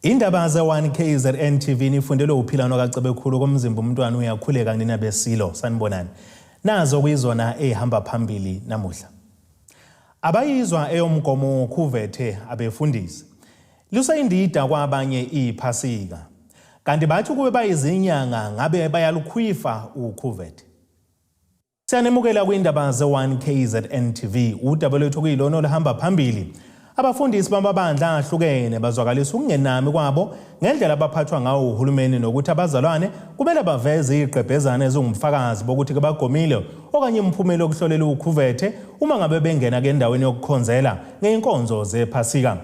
Indaba ze-1 KZN TV nifundelwe uphilano kaCebekhulu komzimba umntwana uyakhuleka nina besilo sanibonani. Nazo kuyizona ezihamba phambili namuhla. Abayizwa eyomgomo wokhuvethe abefundisi. Lusayindida kwabanye iphasika. Kanti bathi kube bayizinyanga ngabe bayalukhwifa ukhuvethe. Siyanemukela kwindaba ze-1 KZN TV. Udaba lwethu kuyilona oluhamba phambili. Abafundisi bamabandla ahlukene bazwakalisa ukungenami kwabo ngendlela abaphathwa ngawo uhulumeni nokuthi abazalwane kumele baveze igqebhezana ezingumfakazi bokuthi ke bagomile okanye imiphumela yokuhlolela ukhuvethe uma ngabe bengena ke endaweni yokukhonzela ngeyinkonzo zephasika.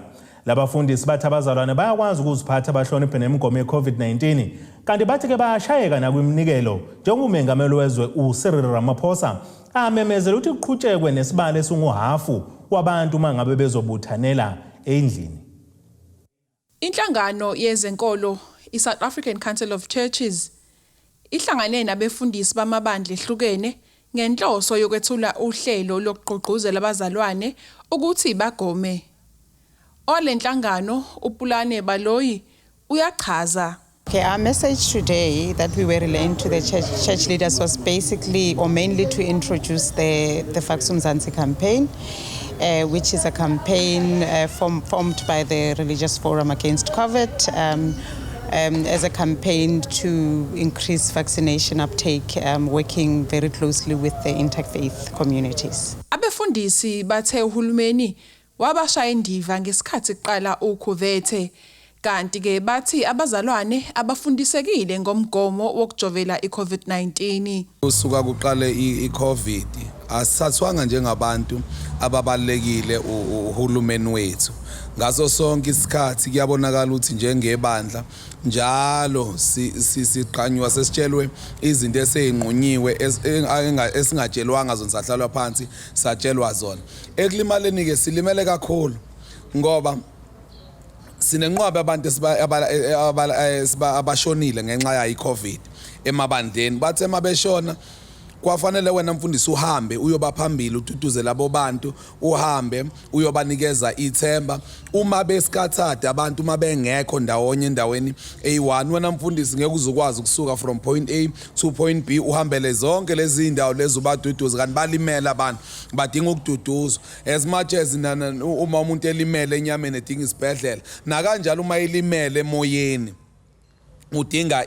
Labafundisi bathi abazalwane bayakwazi ukuziphatha bahloniphe nemigomo ye-COVID-19 kanti bathi ke bayashayeka nakwiminikelo njengoba umengameli wezwe uCyril Ramaphosa amemezela ukuthi kuqhutshekwe nesibalo esinguhafu wabantu uma ngabe bezobuthanela endlini. Inhlangano yezenkolo iSouth African Council of Churches ihlangane nabefundisi bamabandla ehlukene ngenhloso yokwethula uhlelo lokugqugquzela abazalwane ukuthi bagome. Olenhlangano uPulane Baloyi uyachaza. Okay, our message today that we were relaying to the church leaders was basically or mainly to introduce the VaxUmzansi campaign, which is a campaign formed by the Religious Forum Against COVID as a campaign to increase vaccination uptake, working very closely with the interfaith communities. Abefundisi bathe uhulumeni wabashaya indiva ngesikhathi kuqala ukhuvethe. Kanti ke bathi abazalwane abafundisekile ngomgomo wokujovela iCovid-19. Usuka kuqale i-COVID asithathwanga njengabantu ababalekile uhulumeni wethu. Ngaso sonke isikhathi kuyabonakala ukuthi njengebandla njalo siqhanywa sesitshelwe izinto eseyinqunyiwe esingatshelwanga zona, sahlalwa phansi satshelwa zona. Ekulimaleni ke silimele kakhulu ngoba sinenqwaba abantu abashonile ngenxa yayo iCovid emabandleni. Bathe mabeshona kwafanele wena mfundisi uhambe uyoba phambili ududuze labo bantu, uhambe uyobanikeza ithemba. Uma besikhathade abantu uma bengekho ndawonye endaweni eyi-1, wena mfundisi ngeke uzukwazi ukusuka from point A to point B uhambele zonke lezi zindawo lezi ubaduduze, kanti balimele abantu badinga ukududuzwa. As much as uma umuntu elimele enyameni edinga isibhedlela, nakanjalo uma elimele emoyeni udinga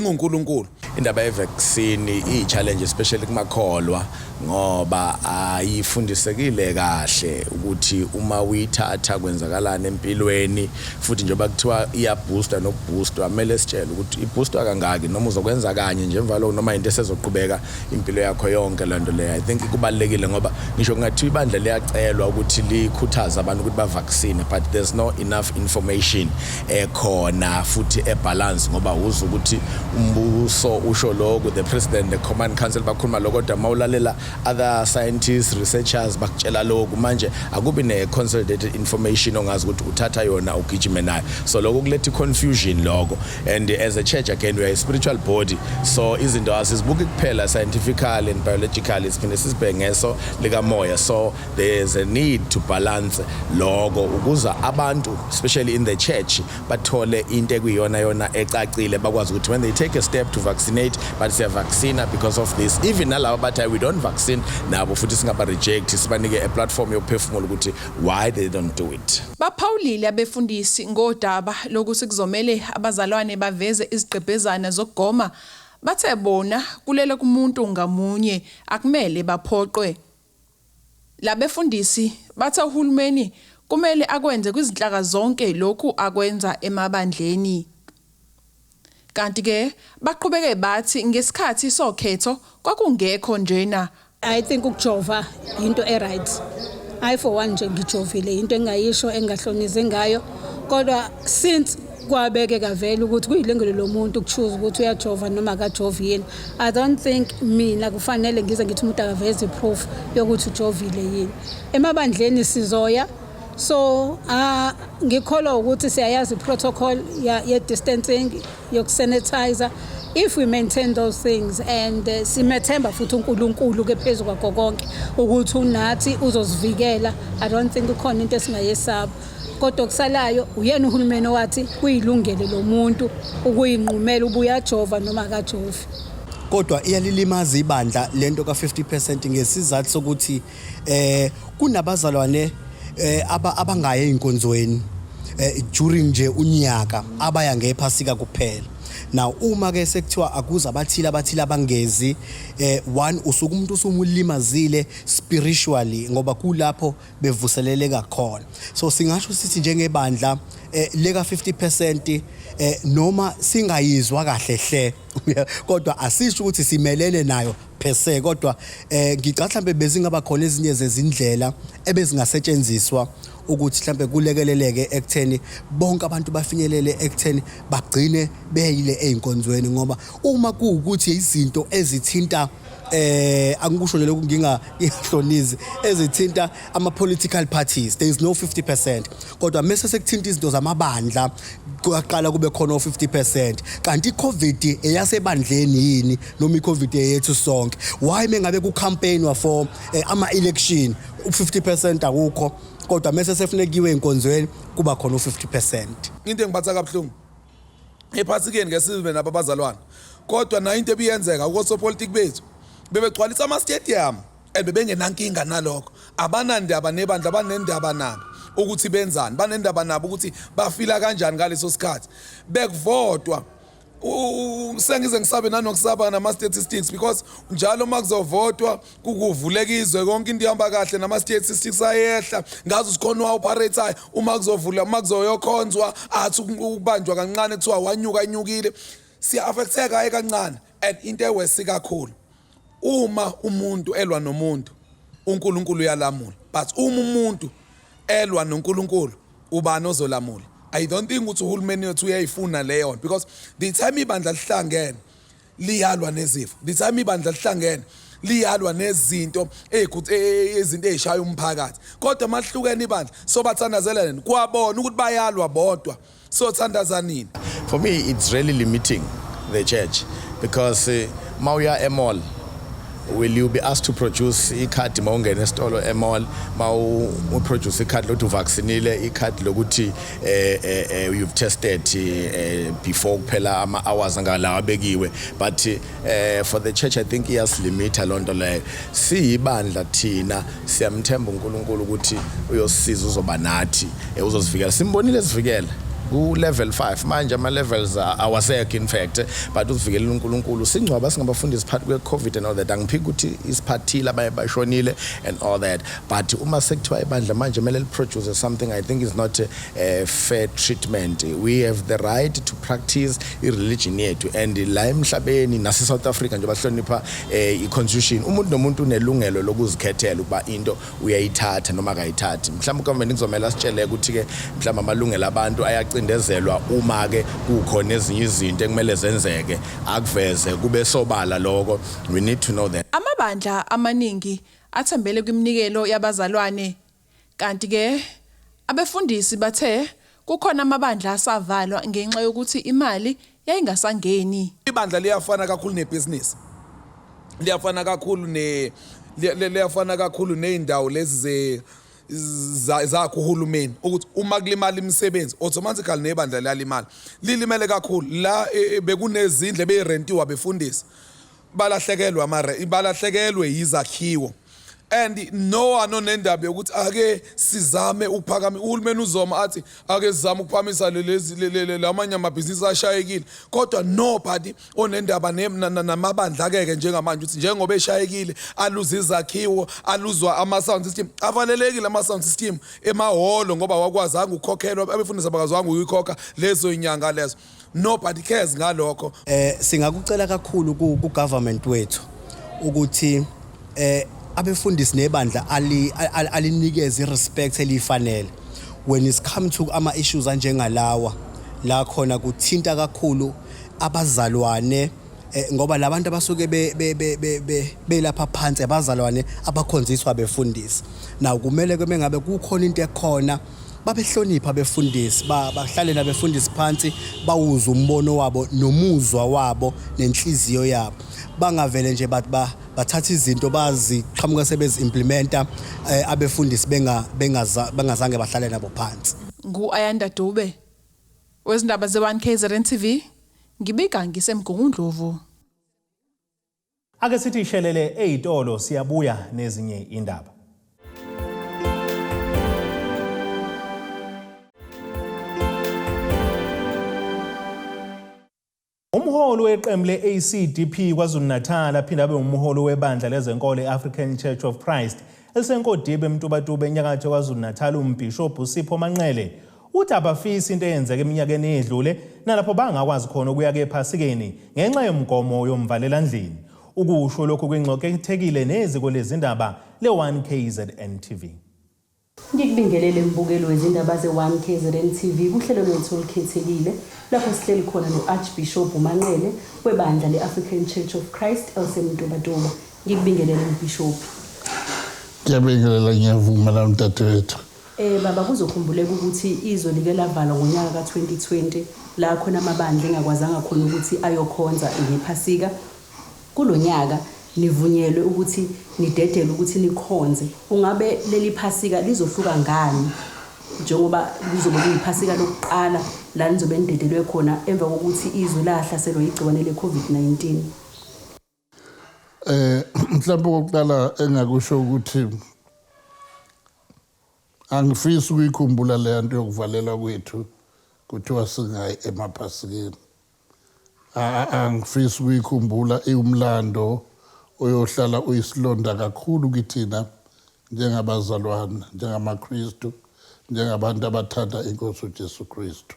uNkulunkulu. Indaba ye-vaccine iyi-challenge, especially kumakholwa, ngoba ayifundisekile kahle ukuthi uma uyithatha kwenzakalani empilweni. Futhi njengoba kuthiwa iya-booster noku-boostwa, kumele sitshele ukuthi i-boostwa kangaki noma uzokwenza kanye nje emva lokho noma into esezoqhubeka impilo yakho yonke. Le nto leyo I think kubalulekile ngoba ngisho kungathiwa ibandla liyacelwa ukuthi likhuthaze abantu ukuthi ba-vaccine, but there's no enough information ekhona futhi e-balance, ngoba uzwa ukuthi umbuso usho lokhu, the president, the command council bakhuluma lokho, kodwa mawulalela other scientists, researchers bakutshela lokhu. Manje akubi ne-consolidated information ongazi ukuthi uthatha yona ugijime nayo, so lokho kuletha i-confusion lokho. And as a church, again, we are a spiritual body, so izinto asizibuki kuphela scientifically and biologically, siphinde sizibheke ngeso likamoya. So there's a need to balance lokho ukuze abantu, especially in the church, bathole into ekuyiyona yona ecacile, bakwazi ukuthi when they take a step to vaccinate, but siya vaccine because of this. Even nalabo bathi we don't vaccine, nabo futhi singaba reject, sibanike a platform yokuphefumula ukuthi why they don't do it. Baphawulile abefundisi ngodaba lokuthi kuzomele abazalwane baveze izigqebhezana zokugoma. Bathe bona kulele kumuntu ngamunye, akumele baphoqwe. Labefundisi bathe uhulumeni kumele akwenze kwizinhlaka zonke lokhu akwenza emabandleni. Kanti ke baqhubeke bathi ngesikhathi sokhetho kwakungekho njena. I think ukujova into e-right. I for one nje ngijovile, into engayisho engahlonize ngayo, kodwa since kwabeke kavela ukuthi kuyilungelo lomuntu uku-choose ukuthi uyajova noma akajovi yini, I don't think mina kufanele ngize ngithi umuntu akaveze i-proof yokuthi ujovile yini. Emabandleni sizoya, so ngikholwa ukuthi siyayazi i-protocol ye-distancing, yoku-sanitizer. If we maintain those things and simethemba futhi uNkulunkulu ke phezu kwakho konke ukuthi unathi uzosivikela, I don't think kukhona into esingayesaba. Kodwa okusalayo uyena uhulumeni owathi kuyilungelo lomuntu ukuyinqumela uba uyajova noma akajovi. Kodwa iyalilimaza ibandla lento ka-50% ngesizathu sokuthi kunabazalwane abangaye ey'nkonzweni during nje unyaka, abaya ngephasika kuphela. Now uma ke sekuthiwa akuze abathile abathile abangezi, one, usuke umuntu usumulimazile spiritually, ngoba kulapho bevuseleleka khona. So singasho sithi njengebandla leka 50% noma singayizwa kahle hle, kodwa asisho ukuthi simelene nayo per se. Kodwa ngicabanga mhlambe bezingaba khona ezinye zezindlela ebezingasetshenziswa ukuthi mhlambe kulekeleleke ekutheni bonke abantu bafinyelele ekutheni bagcine beyile ey'nkonzweni, ngoba uma kuwukuthi izinto ezithinta, angikusho nje lokhu ngingahlonizi, ezithinta ama political parties, there is no 50%, kodwa mase sekuthinta izinto zamabandla kuyaqala kube khona o50%. Kanti iCovid eyasebandleni yini noma iCovid eyethu sonke? Why mengabe ku campaign for ama election u50% akukho, kodwa mase sefunekiwe enkonzweni kuba khona u50%? Into engiphatha kabuhlungu, ephasikeni ke sibe nabo abazalwane, kodwa nayo into ebiyenzeka kosopolitiki bethu, bebegcwalisa ama-stadium and bebengenankinga nalokho. Abanandaba nebandla, banendaba nabo ukuthi benzani, banendaba nabo ukuthi bafila kanjani ngaleso sikhathi bekuvotwa. Sengize ngisabe nanokusaba nama-statistics, because njalo uma kuzovotwa kukuvuleka izwe, konke into ihamba kahle, nama-statistics ayehla ngaze usikhona wa-operate. Uma kuzovula, uma kuzoyokhonzwa, athi ukubanjwa kancane, kuthiwa wanyuka, anyukile, siya-affecteka hayi kancane. And into e-worse kakhulu, uma umuntu elwa nomuntu, uNkulunkulu uyalamula, but uma umuntu elwa noNkulunkulu, ubani ozolamula? I don't think ukuthi uhulumeni wethu uyayifuna leyo, because the time ibandla lihlangene liyalwa nezifo, the time ibandla lihlangene liyalwa nezinto izinto ey'shaya umphakathi. Kodwa mahlukene ibandla, sobathandazelene kwabona ukuthi bayalwa bodwa, sothandaza nini? For me, it's really limiting the church because mawuya e-mall, will you be asked to produce ikhadi mawungena esitolo e-mall, mawu uproduce ikhadi lokuthi uvaccinile, ikhadi lokuthi you've tested before kuphela ama hours angalawa abekiwe? But for the church, I think iyasilimita lonto leyo. Siyibandla thina siyamthemba uNkulunkulu ukuthi uyosisiza, uzoba nathi, uzosivikela. Simbonile sivikela ku level 5, manje ama levels awasekho in fact, but usivikelele uNkulunkulu. Singcwaba singabafundisi phakathi kwe COVID and all that. Angiphiki ukuthi isiphathile, abaye bashonile and all that, but uma sekuthiwa ibandla manje kumele liproduce something, I think is not a fair treatment. We have the right to practice i-religion yethu, and la emhlabeni nase South Africa nje bahlonipha i-constitution. Umuntu nomuntu unelungelo lokuzikhethela ukuba into uyayithatha noma akayithathi. Mhlawumbe ugovernment kuzomela asitshele ukuthi ke mhlawumbe amalungelo abantu ayacindezelwa uma ke kukhona ezinye izinto ekumele zenzeke, akuveze kube sobala lokho. We need to know that. Amabandla amaningi athembele kwiminikelo yabazalwane, kanti ke abefundisi bathe kukhona amabandla asavalwa ngenxa yokuthi imali yayingasangeni. Ibandla liyafana kakhulu nebhizinisi, liyafana kakhulu ne liyafana kakhulu ney'ndawo lezi zakho uhulumeni, ukuthi uma kulimala imisebenzi, automatically nebandla liyalimala, lilimele kakhulu. La bekunezindlu ebeyirentiwa befundisi, balahlekelwe ama balahlekelwe yizakhiwo, and no one onendaba yokuthi ake sizame ukuphakama. Uhulumeni uzoma athi ake sizame ukuphakamisa lezi lamanye amabhizinisi ashayekile, kodwa nobody onendaba namabandla akeke njengamanje, ukuthi njengoba eshayekile, aluza izakhiwo, aluzwa ama-sound system, avalelekile ama-sound system emahholo ngoba wakwazanga ukukhokhelwa, abefundisi abakazwanga ukuyikhokha lezo inyanga lezo. Nobody cares ngalokho. Singakucela kakhulu ku government wethu ukuthi abefundisi nebandla alinikeze irespect elifanele when it's come to ama issues anjengalawa, la khona kuthinta kakhulu abazalwane, ngoba labantu abasuke belapha phansi, abazalwane abakhonziswa abefundisi. Now kumele ke mengabe kukhona into ekhona, babehlonipha abefundisi, bahlale nabefundisi phansi, bawuze umbono wabo nomuzwa wabo nenhliziyo yabo, bangavele nje bathi bathatha izinto baziqhamuka sebezi-implementa abefundisi benga bengazange bahlale nabo phansi. Ngu-Ayanda Dube wezindaba ze-1 KZN TV ngibika ngiseMgungundlovu. Ake sithi shelele eyitolo siyabuya nezinye indaba. Umholi weqembu le-ACDP KwaZulu-Natal aphinde abe umholi webandla lezenkolo i-African Church of Christ eliseNkodibe eMtubatuba enyakatho KwaZulu-Natal uMbhishobhi uSipho Manqele uthi abafisi into eyenzeka eminyakeni eyedlule nalapho bangakwazi khona ukuya kephasikeni ngenxa yomgomo yomvalelandlini. Ukusho lokhu kwingxoxo ethekile neziko lezindaba le-1 KZN TV. Ngikubingelele mbukeli wezindaba ze-1 KZN TV kuhlelo lwethu olukhethekile lapho sihleli khona no-Archbishop uManqele webandla le-African Church of Christ eliseMtubatuba. Ngikubingelele mbishophi. Ngiyabingelela, ngiyavuma la mdadewethu. Baba, kuzokhumbuleka ukuthi izwe like lavalwa ngonyaka ka-2020 la khona amabandla engakwazanga khona ukuthi ayokhonza ngephasika. Kulonyaka nivunyelwe ukuthi nidedele ukuthi nikhonze. Ungabe leli phasika lizohluka ngani njengoba kuzobe kuyiphasika lokuqala la nizobe nidedelwe khona emva kokuthi izwe lahlaselwa igciwane le-COVID-19? Mhlawumbe okokuqala engakusho ukuthi angifisi ukuyikhumbula le nto yokuvalelwa kwethu kuthiwa singayi emaphasikeni. Angifisi ukuyikhumbula, iwumlando oyohlala uyisilonda kakhulu kithina njengabazalwane, njengamaKristu, njengabantu abathanda inkosi uJesu Kristu.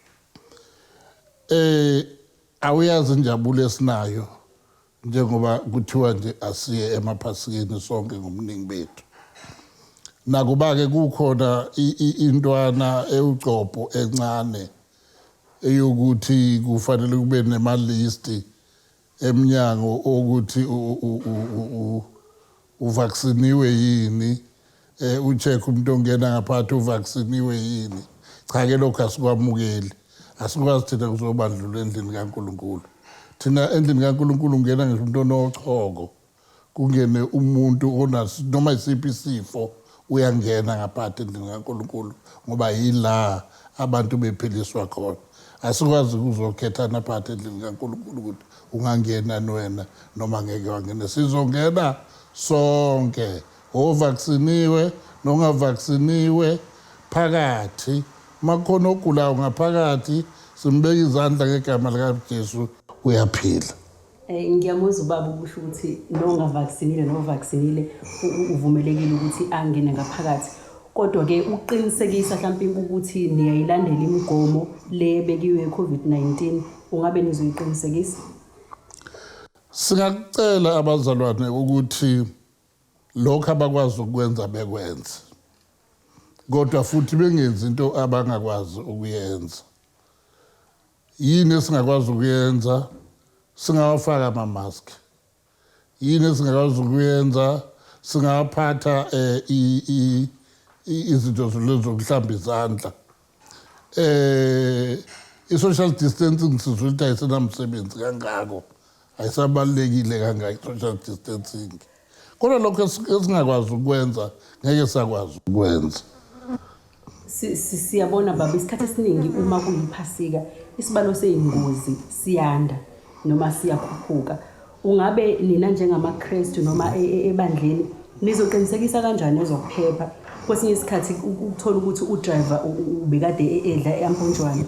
Awuyazi injabulo esinayo njengoba kuthiwa nje asiye emaphasikeni sonke ngobuningi bethu. Nakuba-ke kukhona intwana ewugcobho encane eyokuthi kufanele kube nemalisti eminyango ukuthi uvaksiniwe yini, ucheck umuntu ongena ngaphakathi uvaksiniwe yini. Cha ke lokho asikwamukeli, asikwazi thina kuzobandlula endlini kaNkulunkulu. Thina endlini kaNkulunkulu ungena ngisho umuntu onochoko, kungene umuntu onas noma isiphi isifo, uyangena ngaphakathi endlini kaNkulunkulu ngoba yila abantu bephiliswa khona. Asikwazi ukuzokhethana phakathi endlini kaNkulunkulu ukuthi ungangena wena noma ngeke wangena. Sizongena sonke, ovaksiniwe nongavaksiniwe phakathi. Makukhona ogulayo ngaphakathi, simbeka izandla ngegama likaJesu, uyaphila. Ngiyamuzwa ubaba ukusho ukuthi nongavaksinile novaksinile uvumelekile ukuthi angene ngaphakathi. Kodwa-ke ukuqinisekisa mhlawumbe ukuthi niyayilandela imigomo le ebekiwe ye-COVID-19, ungabe nizoyiqinisekisa? Singakucela abazalwane ukuthi lokho abakwazi ukwenza bekwenze, kodwa futhi bengenzi into abangakwazi ukuyenza. Yini esingakwazi ukuyenza? Singawafaka ama-mask. Yini esingakwazi ukuyenza? Singawaphatha izinto zokuhlamba izandla. I-social distancing sizwe ukuthi ayisenamsebenzi kangako, ayisabalulekile kangako i-social distancing, kodwa lokho esingakwazi ukwenza ngeke sakwazi ukwenza. Siyabona baba, isikhathi esiningi uma kuyiphasika isibalo seyingozi siyanda noma siyakhuphuka. Ungabe nina njengamaKristu noma ebandleni nizoqinisekisa kanjani ezokuphepha? Kwesinye isikhathi ukuthola ukuthi udriver ubekade edla amponjwana,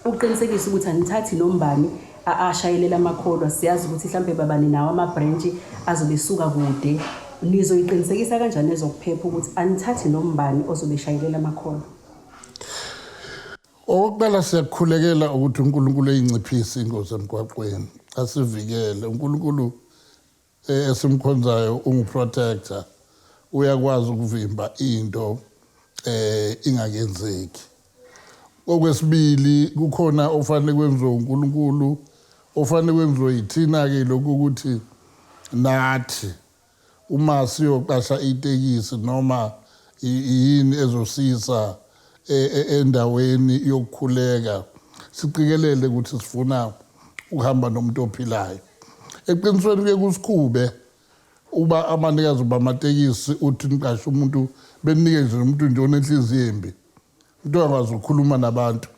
uqinisekise ukuthi anithathi nombani ashayelela amakholwa. Siyazi ukuthi mhlampe baba ninawo ama-branch azobe esuka kude. Nizoyiqinisekisa kanjani ezokuphepha ukuthi anithathi nombani ozobe eshayelela amakholwa? Okokuqala, siyakukhulekela ukuthi uNkulunkulu eyinciphise ingozi emgwaqweni, asivikele. uNkulunkulu esimkhonzayo unguprotector, uyakwazi ukuvimba into ingakenzeki. Okwesibili, kukhona ofanele kwenziwe uNkulunkulu, ofanele kwenziwe yithina-ke lokhu ukuthi nathi uma siyoqasha itekisi noma yini ezosisa endaweni yokukhuleka, siqikelele ukuthi sifuna ukuhamba nomuntu ophilayo. Eqinisweni kuye kusikhube uba abanikazi bamatekisi uthi niqashe umuntu, benike nje umuntu nje onenhliziyo embi. Umuntu ongakwazi ukukhuluma nabantu,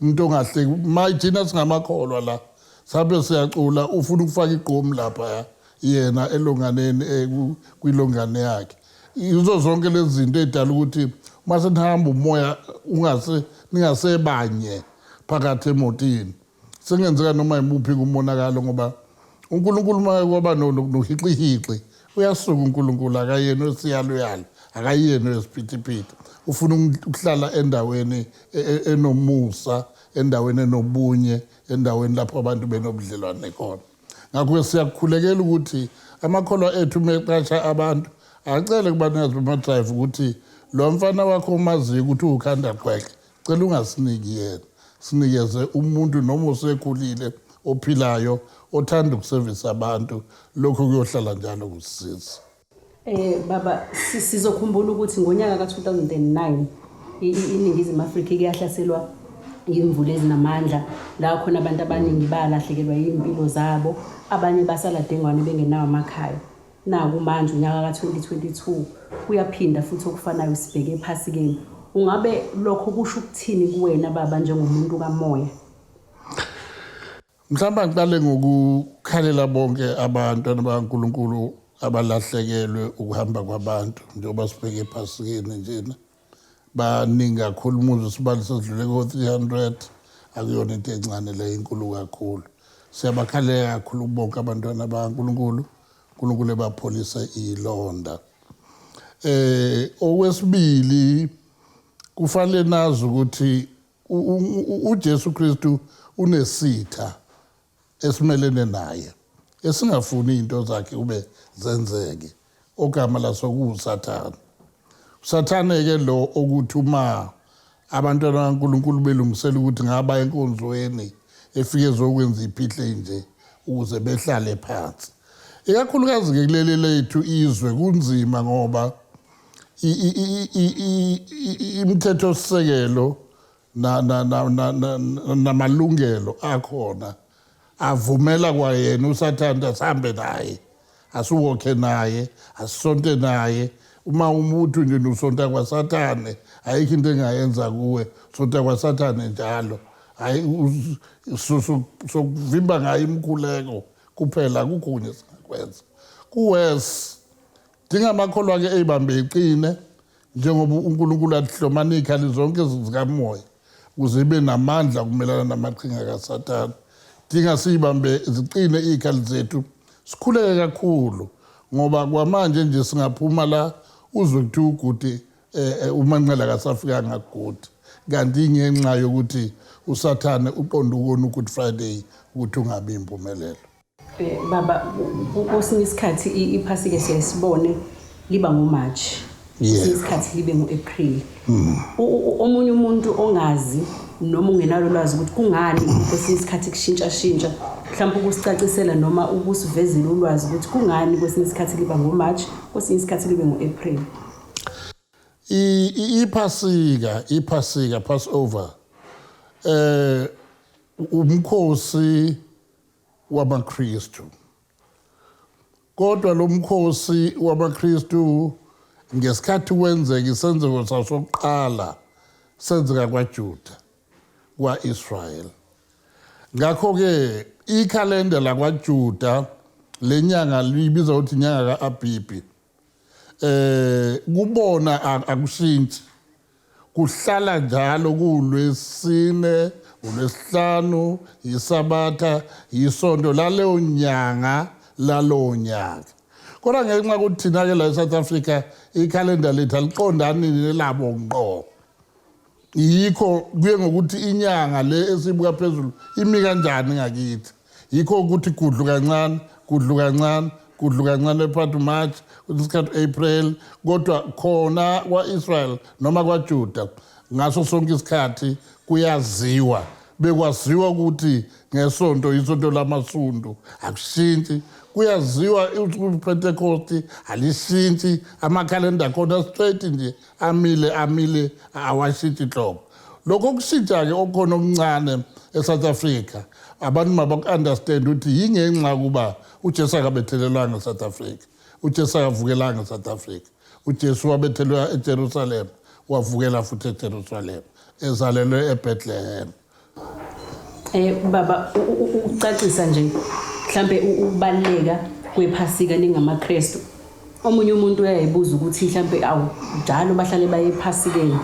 umuntu ongahleki. Mayithina singamakholwa la, sabe siyacula, ufuna ukufaka igqomu lapha yena elonganeni, kwilongane yakhe. Yizo zonke lezi zinto ey'dala ukuthi uma senihamba umoya ungase ningasebanye phakathi emotini, sengenzeka noma yimuphi umonakalo, ngoba uNkulunkulu uma kwaba nohixihixi uyasuka. uNkulunkulu akayena osiyaluyalo, akayena oyesiphithiphithi. Ufuna ukuhlala endaweni enomusa, endaweni enobunye, endaweni lapho abantu benobudlelwane khona. Ngakho-ke siyakukhulekela ukuthi amakholwa ethu uma eqasha abantu acele kubanikazi bama-drive ukuthi lo mfana wakho umaziyo ukuthi uwukhanda qweqe, cela ungasiniki yena, sinikeze umuntu noma usekhulile ophilayo othanda ukusevisa abantu. Lokho kuyohlala njalo kusisiza. Baba, sizokhumbula ukuthi ngonyaka ka-2009 iNingizimu Afrika iyahlaselwa imvula ezinamandla, la khona abantu abaningi balahlekelwa iy'mpilo zabo, abanye basala dengwane bengenawo amakhaya. Naku manje unyaka ka-2022 kuyaphinda futhi okufanayo, sibheke ephasikeni. Ungabe lokho kusho ukuthini kuwena baba, njengomuntu kamoya? Mhlawumbe angiqale ngokukhalela bonke abantwana bakaNkulunkulu abalahlekelwe ukuhamba kwabantu, njengoba sibheke ephasikeni njena. Baningi kakhulu, umuzi sibali sesidlule ko-300, akuyona into encane leyo, inkulu kakhulu. Siyabakhalela kakhulu bonke abantwana bakaNkulunkulu, uNkulunkulu ebapholise ilonda. Okwesibili, kufanele nazi ukuthi uJesu Kristu unesitha esimelene naye esingafuni into zakhe kube zenzeke, ogama laso kuwuSathane. uSathane ke lo okuthi uma abantwana bakaNkulunkulu belungisela ukuthi ngaba enkonzweni, efike ezokwenza iphihle nje ukuze behlale phansi. Ikakhulukazi ke kuleli lethu izwe kunzima, ngoba imithetho sisekelo namalungelo akhona avumela kwayena uSathane asihambe naye, asiwokhe naye, asisonte naye. Uma umuntu nje usonta kwaSathane, ayikho into engayenza kuwe. Sonta kwaSathane njalo, hayi, sokuvimba ngayo imikhuleko kuphela, akukho kunye singakwenza kuwes. Dingamakholwa-ke ey'bambe iqine, njengoba uNkulunkulu athi hlomani iy'khali zonke zikamoya ukuze ibe namandla ukumelana namaqhinga kaSathane. Dinga siyibambe ziqine iy'khali zethu, sikhuleke kakhulu, ngoba kwamanje nje singaphuma la uzwe kuthiwa uGudi, uManqela kasafikanga kuGudi, kanti ingenxa yokuthi uSathane uqonda ukona uGood Friday ukuthi ungabi impumelelo. Baba, kwesinye isikhathi iphasike siyayisibone liba ngoMarch, kwesinye isikhathi libe ngo-April. Omunye umuntu ongazi noma ungenalo ulwazi ukuthi kungani kwesinye isikhathi kushintshashintsha, mhlawumbe ukusicacisela noma ukusivezela ulwazi ukuthi kungani kwesinye isikhathi liba ngoMarch, kwesinye isikhathi libe ngo-April. Iphasika, Passover, umkhosi wamaKristu. Kodwa lo mkhosi wamaKristu, ngesikhathi wenzeka isenzeko sasokuqala senzeka kwaJuda, kwa-Israel. Ngakho-ke ikhalenda lakwaJuda lenyanga liyibiza ukuthi inyanga ka-Abibi. Kubona akushintshi, kuhlala njalo kulwesine, ulwesihlanu, yisabatha, yisonto laleyo nyanga lalowo nyaka. Kodwa ngenxa yokuthi thina-ke la e-South Africa ikhalenda lethu aliqondani nelabo ngqo, yikho kuye ngokuthi inyanga le esibuka phezulu imi kanjani ngakithi. Yikho ukuthi gudlu kancane, gudlu kancane, gudlu kancane phakathi March, kwesinye isikhathi April. Kodwa khona kwa-Israel noma kwaJuda ngaso sonke isikhathi kuyaziwa, bekwaziwa ukuthi ngesonto isonto lamasundu, akushintshi. Kuyaziwa uPentecost alishintshi, amakhalenda khona straight nje amile, amile, awashintshi nhlobo. Lokho kushintsha-ke okukhona okuncane e-South Africa, abantu mabaku-understand ukuthi yingenxa kuba uJesu akabethelelwanga e-South Africa, uJesu akavukelanga e-South Africa. uJesu wabethelwa eJerusalem, wavukela futhi eJerusalem. ezalelwe eBethlehem. Baba, ukucacisa nje mhlambe ukubaluleka kwephasika ningamaKristu. Omunye umuntu uyayibuza ukuthi mhlambe awu njalo bahlale baye ephasikeni.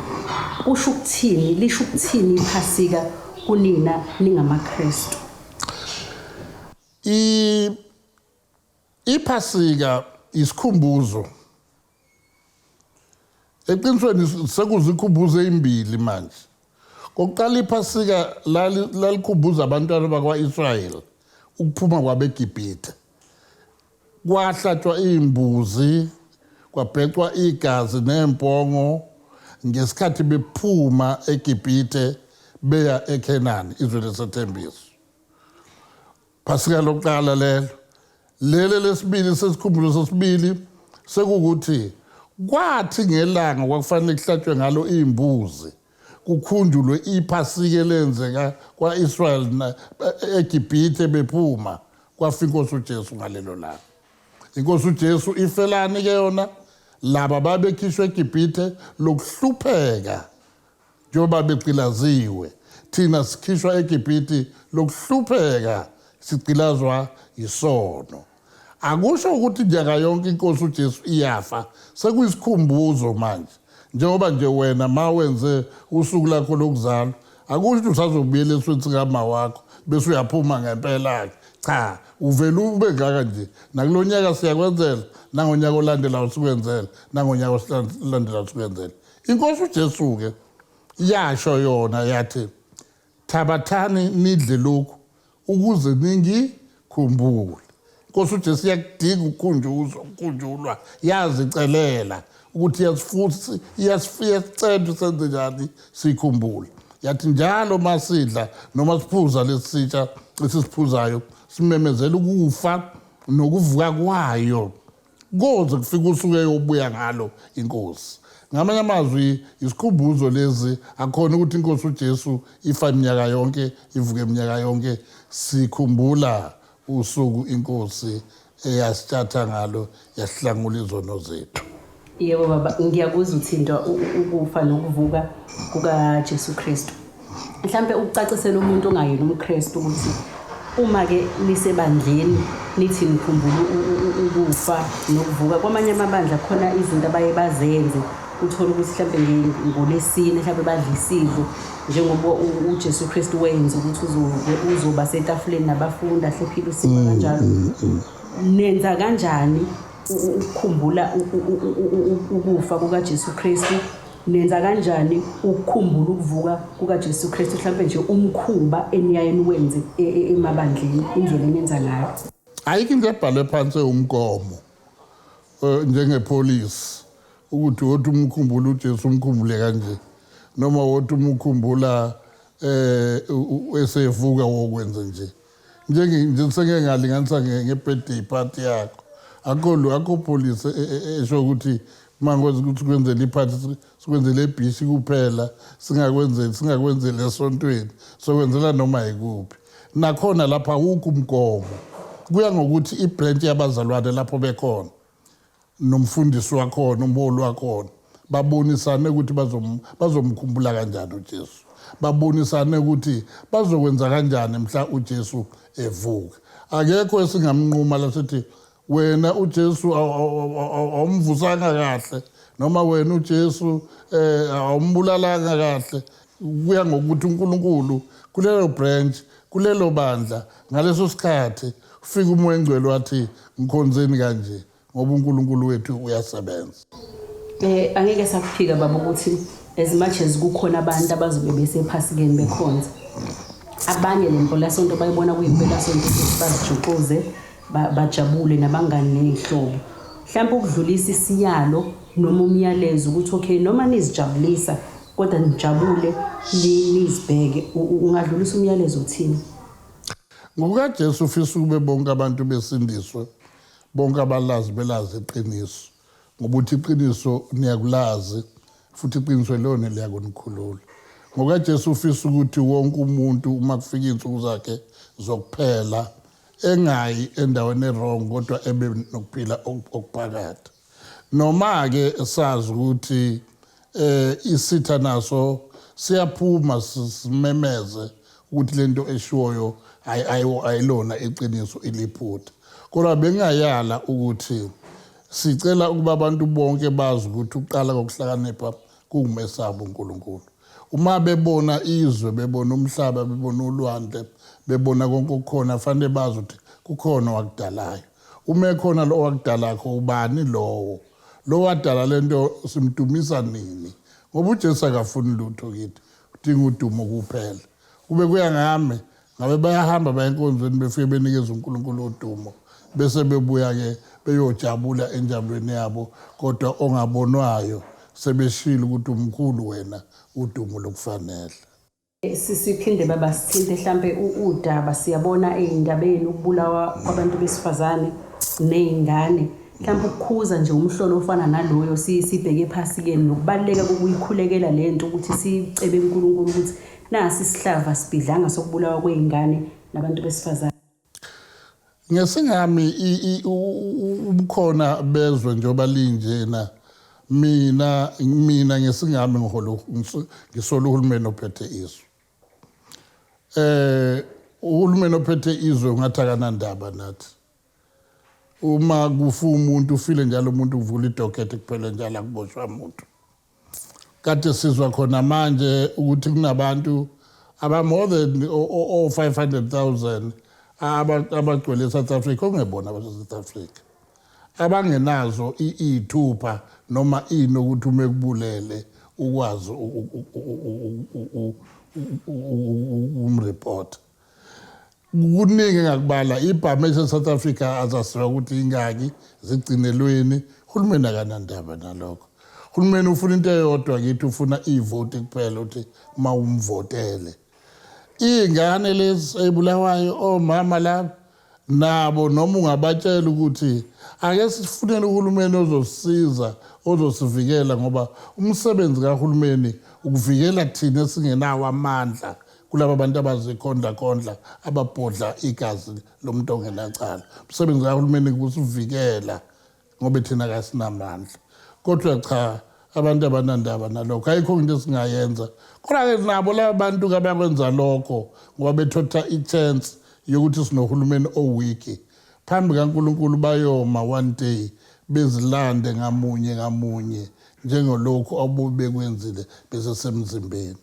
Kusho ukuthini, lisho ukuthini iphasika kunina ningamaKristu? Iphasika isikhumbuzo. Eqinisweni sekuzikhumbuzo ezimbili manje. Kokuqala iphasika lalikhumbuza abantwana bakwa-Israyeli ukuphuma kwabeGibhithe. Kwahlatshwa imbuzi, kwabhecwa igazi nempongo ngesikhathi bephuma eGibhithe beya eKhenani, izwe lesethembiso. Phasika lokuqala lelo. Lele lesibili sesikhumbuzo sesibili sekukuthi kwathi ngelanga kwakufanele kuhlatshwe ngalo imbuzi kukhunjulwe iphasika elenzeka kwa-Israel eGibhithe bephuma, kwafika inkosi uJesu ngalelo langa. Inkosi uJesu ifelani ke yona? Laba babekhishwe eGibhithe lokuhlupheka njengoba begqilaziwe. Thina sikhishwa eGibhithe lokuhlupheka, sigqilazwa yisono. Akusho ukuthi nyaka yonke inkosi uJesu iyafa, sekuyisikhumbuzo manje. Njengoba nje wena mawenze usuku lakho lokuzalwa, akusho ukuthi usazobuyela esweni sikama wakho bese uyaphuma ngempela-ke. Cha, uvele ube ngaka nje. Nakulo nyaka siyakwenzela, nangonyaka olandelayo sikwenzela, nangonyaka olandelayo sikwenzela. Inkosi uJesu-ke yasho yona yathi, thabathani nidle lokhu ukuze ningikhumbule. Inkosi uJesu iyakudinga ukukhunjuzwa, ukukhunjulwa, yazicelela ukuthi iyasicela senze njani sikhumbule. Yathi njalo masidla noma siphuza lesitsha esisiphuzayo simemezela ukufa nokuvuka kwayo koze kufike usuku eyobuya ngalo inkosi. Ngamanye amazwi isikhumbuzo lezi akhona ukuthi inkosi uJesu ifa iminyaka yonke, ivuke iminyaka yonke. Sikhumbula usuku inkosi eyasitshatha ngalo yasihlangula izono zethu. Yebo baba, ngiyakuzwa uthintwa ukufa nokuvuka kukaJesu Kristu. Mhlambe ukucacisela umuntu ongayena umKristu ukuthi uma ke nisebandleni nithi nikhumbula ukufa nokuvuka, kwamanye amabandla khona izinto abaye bazenze, uthola ukuthi mhlambe ngolesine mhlambe badla isidlo njengoba uJesu Kristu wenza ukuthi uzoba setafuleni nabafundi ahlephile usiba kanjalo. Nenza kanjani ukukhumbula ukufa kukaJesu Kristu? Nenza kanjani ukukhumbula ukuvuka kukaJesu Kristu? Mhlambe nje umkhuba eniyaye niwenze emabandleni, indlela enenza ngayo. Ayikho into ebhalwe phansi umgomo njengepholisi ukuthi wothi umkhumbula uJesu umkhumbule kanje, noma wothi umkhumbula esevuka wokwenza nje. Njenge sengeke ngalinganisa nge-birthday party yakho. Akho police esho ukuthi mangikwazi ukuthi kwenzele iphathi sikwenzele ebhishi kuphela, singakwenzeli esontweni, sokwenzela noma yikuphi. Nakhona lapha awukho umgomo. Kuya ngokuthi ibranch yabazalwane lapho bekhona nomfundisi wakhona, umholi wakhona, babonisane ukuthi bazomkhumbula kanjani uJesu, babonisane ukuthi bazokwenza kanjani mhla uJesu evuka. Akekho esingamnquma la sithi wena uJesu awumvusanga kahle, noma wena uJesu awumbulalanga kahle. Kuya ngokuthi uNkulunkulu kulelo branch, kulelo bandla, ngaleso sikhathi ufika uMoya oNgcwele wathi ngikhonzeni kanje, ngoba uNkulunkulu wethu uyasebenza. Angeke sakuphika baba ukuthi as much as kukhona abantu abazobe besephasikeni bekhonza, abanye le mpelasonto bayibona kuyimpelasonto ukuthi bazijuxuze, bajabule nabangani ney'hlobo. Mhlawumbe ukudlulisa isiyalo noma umyalezo ukuthi okay, noma nizijabulisa kodwa nijabule, nizibheke, ungadlulisa umyalezo uthini? NgokukaJesu ufisa ukube bonke abantu besindiswe, bonke abalazi belazi iqiniso, ngoba uthi iqiniso niyakulazi futhi iqiniso lona liyakunikhulula. NgokukaJesu ufisa ukuthi wonke umuntu uma kufika iy'nsuku zakhe zokuphela engayi endaweni e-wrong kodwa ebe nokuphila okuphakade. Noma-ke sazi ukuthi isitha naso Siyaphuma simemeze ukuthi lento eshiwoyo ayilona iqiniso, iliphutha. Kodwa bengayala ukuthi sicela ukuba abantu bonke bazi ukuthi uqala kokuhlakanipha kungumesaba uNkulunkulu. Uma bebona izwe, bebona umhlaba, bebona ulwandle, bebona konke okukhona, fanele bazi ukuthi kukhona owakudalayo. Uma ekhona lo owakudalakho, ubani lowo? Lo wadala lento simdumisa nini? Ngoba uJesu akafuni lutho kithi, udinga udumo kuphela. Kube kuya ngami, ngabe bayahamba baye enkonzweni, befike benikeza uNkulunkulu udumo, bese bebuya-ke beyojabula enjabulweni yabo. Kodwa ongabonwayo sebeshilo ukuthi umkhulu wena, udumo lokufanele. Siphinde baba sithinte mhlambe udaba, siyabona ey'ndabeni ukubulawa kwabantu besifazane ney'ngane, mhlawumbe ukukhuza nje umhlolo ofana naloyo, sibheke ephasikeni nokubaluleka kokuyikhulekela le nto, ukuthi sicebe uNkulunkulu ukuthi nasi isihlava sibhidlanga sokubulawa kwey'ngane nabantu besifazane. Ngesingami ubukhona bezwe njengoba linjena, mina ngesingami ngiholo ngisola uhulumeni ophethe izwe. Uhulumeni ophethe izwe ungathi akanandaba nathi. Uma kufa umuntu, ufile njalo umuntu, uvula idocket kuphela njalo, akuboshwa umuntu. Kade sizwa khona manje ukuthi kunabantu aba more than o 500,000 abagcwele eSouth Africa ongebona abase South Africa, abangenazo iy'thupha noma ini ukuthi uma ekubulele ukwazi umreport. Kuningi engakubala, ibhamu ese-South Africa azaziwa ukuthi ingaki, zigcinelweni. Uhulumeni akanandaba nalokho. Uhulumeni ufuna into eyodwa kithi, ufuna ivoti kuphela, ukuthi uma umvotele. Iy'ngane lezi ey'bulawayo, omama laba nabo, noma ungabatshela ukuthi ake sifunele uhulumeni ozosisiza, ozosivikela, ngoba umsebenzi kahulumeni ukuvikela thina esingenawo amandla kulaba bantu abazikhondlakhondla ababhodla igazi lomuntu ongenacala. Umsebenzi kahulumeni kusivikela ngoba thina kasinamandla. Kodwa cha, abantu abanandaba nalokho, ayikho into esingayenza. Kodwa-ke nabo laba bantu abakwenza lokho ngoba bethotha i-chance yokuthi sinohulumeni o-weak, phambi kaNkulunkulu bayoma one day bezilande ngamunye ngamunye njengolokhu abubekwenzile besesemzimbeni.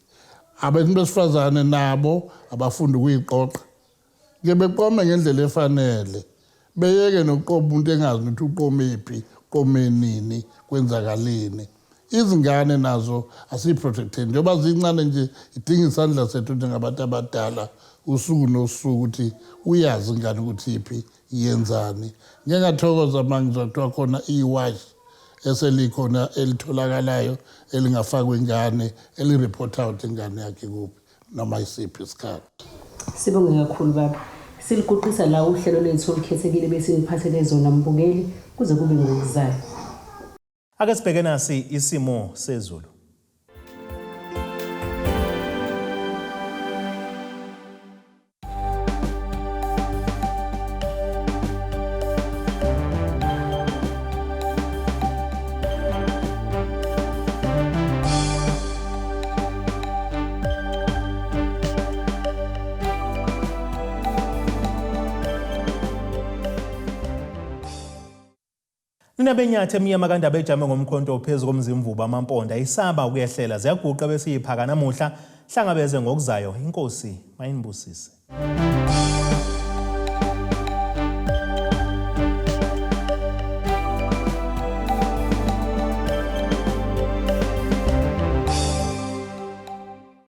Abantu besifazane nabo abafunda ukuyiqoqa ke, beqome ngendlela efanele, beyeke nokuqoma umuntu engazi ukuthi uqomephi, qome nini, kwenzakaleni. Izingane nazo asiyiprotecteni njengoba zincane nje, idinga isandla sethu njengabantu abadala usuku nosuku ukuthi uyazi ingane ukuthi iphi, yenzani. Ngeke ngathokoza uma ngizwa kuthiwa khona iwashi eselikhona elitholakalayo elingafakwa ingane, elireport out ingane yakhe kuphi noma isiphi isikhathi. Sibonge kakhulu baba. Siliguqisa la uhlelo lethu olukhethekile besiniphathele zona mbukeli, kuze kube ngokuzayo. Ake sibheke nasi isimo sezulu. Nina benyathi emnyama kandaba ejame ngomkhonto phezu komzimvubu, amampondo ayisaba ukuyehlela, ziyaguqa bese yiphaka namuhla. Hlangabeze ngokuzayo, inkosi mayinibusise.